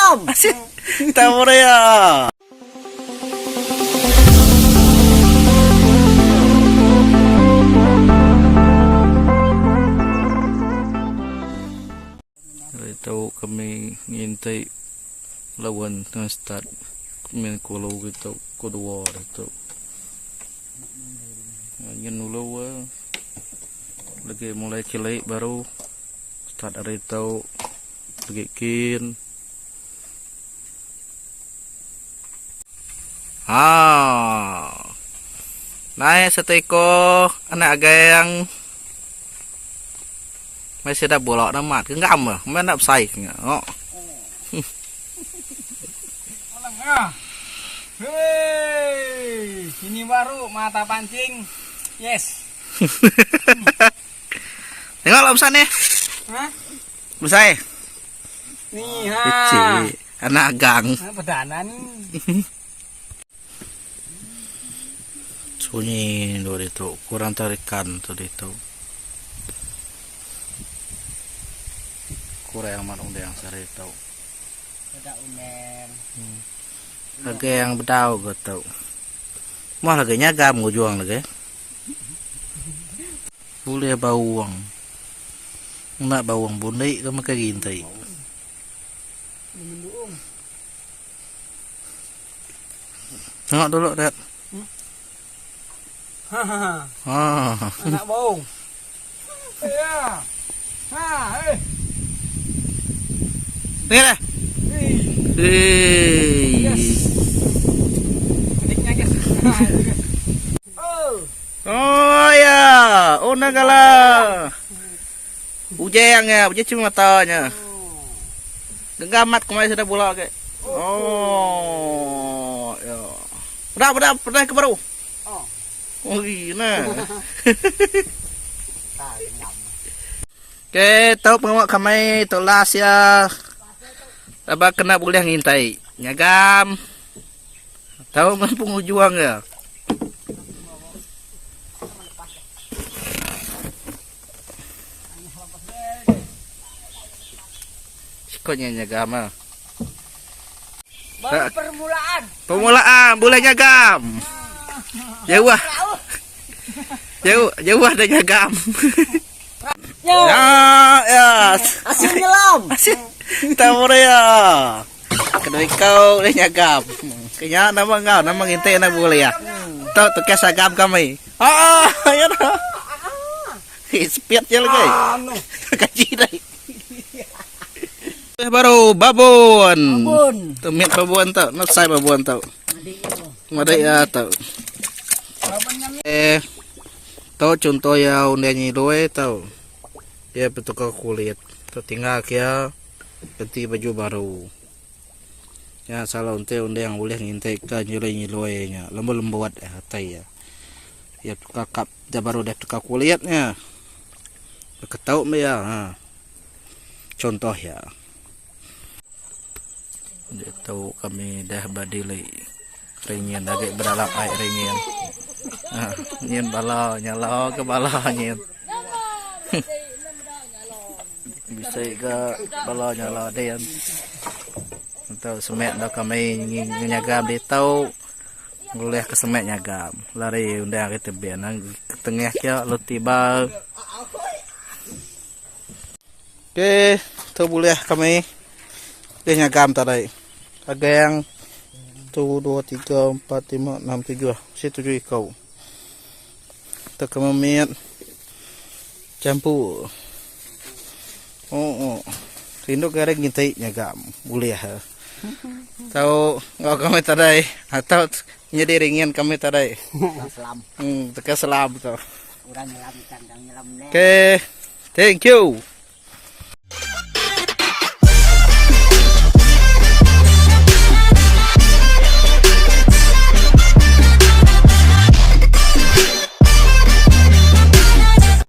Nyelam. Tahu ya. Itu kami ngintai lawan tengah start main kulu gitu kedua itu. Nyen dulu eh. Lagi mulai cilik baru start hari tu lagi kin. Ha. Naik satu ekor anak agang. Mai sida bulak nama genggam ah. Mai nak besai ke oh. Hei, sini baru mata pancing. Yes. Tengok lah besar ni. Hah? Besar. Ni ha. Kecil. Anak agang. Ha, perdana ni. Sunyi dua ditu. Kurang tarikan tu ditu. Kurang amat undang sehari tu. Peda unen. Hmm. Lagi yang bedau ke tu. Mah lagi nyagam ngujuang lagi. Boleh bawang. Nak bawang bundik ke makai gintai. Tengok dulu, Dad. Hmm? Ha ha ha. Ha. Anak bawang. Ya. Ha, eh. Ni dah. Hey. Yes. Adiknya, guys. Ha, itu, guys. Oh. Oh ya, oh nagala. Ujang ya, ujang cuma matanya. Genggamat kemai sudah bola ke. Oh, ya. Udah, udah, udah ke baru. Oh. Oh, nah. Okay, tau pengawak kami tolas ya. Abang kena boleh ngintai. Nyagam. Tahu man pengujuang ya. Sikotnya nyagam ah. Baru permulaan. Permulaan boleh nyagam. Jauh ah. Jauh, jauh ada nyagam. Ya. Ya, ya. Asyik nyelam. Asyik. Tahu ya. Kena kau boleh nyagam. Kenya nama kau, nama ngintai nak boleh ya. Tahu tu kes agam kami. Ah, ya dah. Speed je lagi. Anu. Kaji dah. Baru babon. Babon. Tumit babon tu, nak sai babon tu. Madai ya tu. Eh, tau contoh ya undian nyiloi tau. Dia bertukar kulit. Tu tinggal kia ganti baju baru. Ya salah unte unde yang boleh ngintai ke nyiloi nyiloi nya. Lembut-lembut eh atai ya. Ya tukar kap dia baru dia tukar kulitnya. Ketau ya. Ha. Contoh ya. Dia tahu kami dah badili ringin lagi beralap air ringin. Ha, nyin bala nyala ke bala nyin. Bisa ke bala nyala den. Atau semek dah kami nyagam dia tahu boleh ke semek nyagam. Lari undang ke tebian nang ke tengah kia lu tiba. Okey, tu boleh kami dia nyagam tadi. Agang 1 2 3 4 5 6 7. Si 7 ikau. Tu kami campur. Oh, oh. Rindu garing ngintai nyagam. Boleh ha. Tahu ngau kami tadi atau jadi ringin kami tadi. Selam. Teka selam tu. Orang nyelam ikan, nyelam. Okay. Thank you.